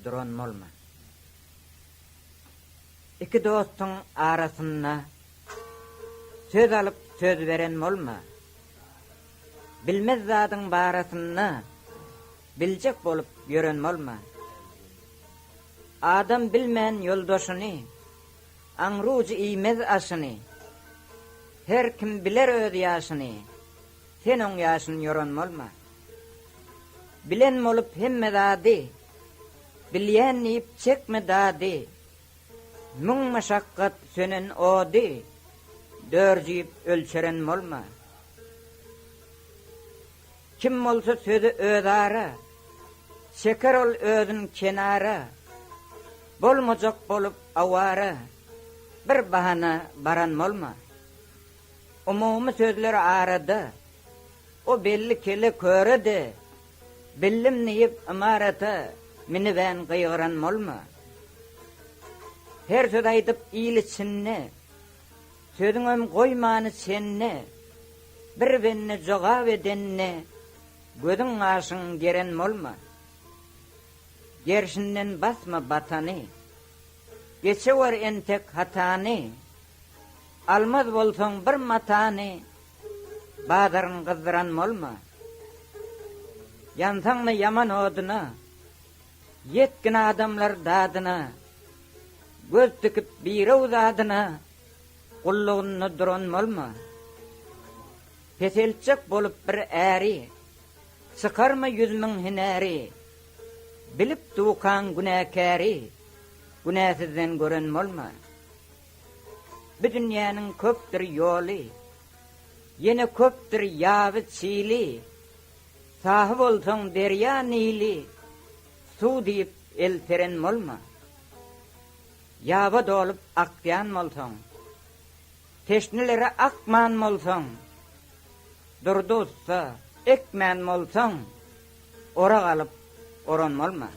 duran bolma. Iki dostuň arasynda söz alyp söz beren bolma. Bilmez zadyň barasynda biljek bolup ýören bolma. Adam bilmän ýoldaşyny, aňrujy iýmez aşyny. Her kim biler öz ýaşyny, sen oň ýaşyn ýoran bolma. Bilen bolup hemme zady, bilýän diýip çekme dady. Müň maşakgat sönen ody, dörjüp ölçeren bolma. Kim bolsa sözi özara, Çeker ol özün kenara, Bolmajak bolup awara, Bir bahana baran bolma. Umumy sözler arada, O belli kele köre-de, Bildim diýip ymarata Minibän gygyran bolma. Her söz aýdyp il içinde, Sözüňem goýmany çende, Bir bende jogap edende, Gözüň-gaşyň geren bolma. Gerşinden basma batany, Geçewer entek hatany, Almaz bolsaň bir matany, Bazaryň gyzdyran bolma. Ýansaň-da ýaman oduna, Ýetgin adamlar dadyna, Göz dikip birew zadyna, Gullugynda duran bolma. Peseltjek bolup bir äri, Çykarma 100.000 hünäri. Bilip dukaň günäkäri, Günäsizden gören bolma. Bu dünýäniň köpdür ýoly, Ýene köpdür ýaby çili. Sahy bolsaň derýa Nili, Suw diýip el seren bolma. Ýaba dolup akýan bolsaň, Teşnelere akman bolsaň, Durdy ussa, ekmän bolsaň, Orak alyp oran bolma.